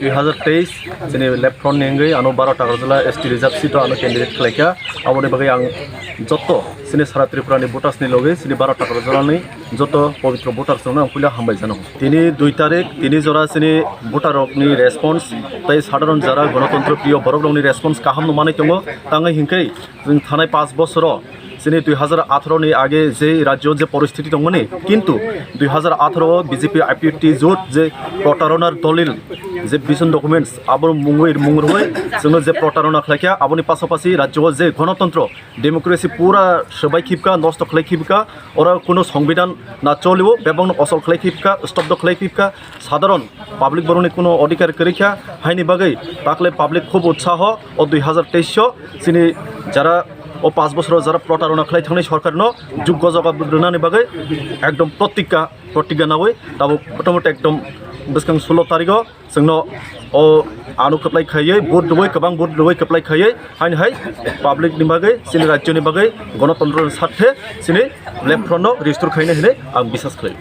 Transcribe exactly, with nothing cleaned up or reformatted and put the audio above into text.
Dui hazar teis chini Left Front ni wngwi ano baro Takarjala S T reserve seat o ano candidate khlaikha. Aboni bagwi ang joto chini sara Tripura ni voters ni logi chini baro Takarjala ni joto pobitro voters rokno ang puila hambai jano. Tini dui tarik, tini jora chini voter rokni response tei sadharon jara gonotontro priyo borok rokni response kaham no manwi tongo. Tangwi hinkhe chwng thanai paanch bosoro chini dui hazar atharo ni age je rajyo je poristhiti tongmani, kintu dui hazar atharo o B J P I P F T jot je protaronar dolil je vision documents abo mungwi mung rwui chwngno je protarona khlaikha, aboni pasapasi rajyo o je gonotontro, democracy pura swbai khibka, nosto khlai khibka, oro kuno songbidan na cholio, bebakno osol khlai khibka, stop do khlai khibka, sadharon public borokni kuno odhikar kwrwi kha, haini bagwi takle public khub utsaho o dui hazar teis o chini jara o paanch bosoro jara protarona khlai thangnai sorkarno juggo jawab rwnani bagwi ekdom protikka, protigga nawi tabuk motamuti ekdom bwskang sulo tarigo chwngno o ano kwplai khaiwi vote rwui, kwbang vote rwui kwplai khaiwi haini hai public ni bagwi chini rajyo ni bagwi gonotontro ni sarthe chini Left Front no register khaina hinwi ang bisas khlai.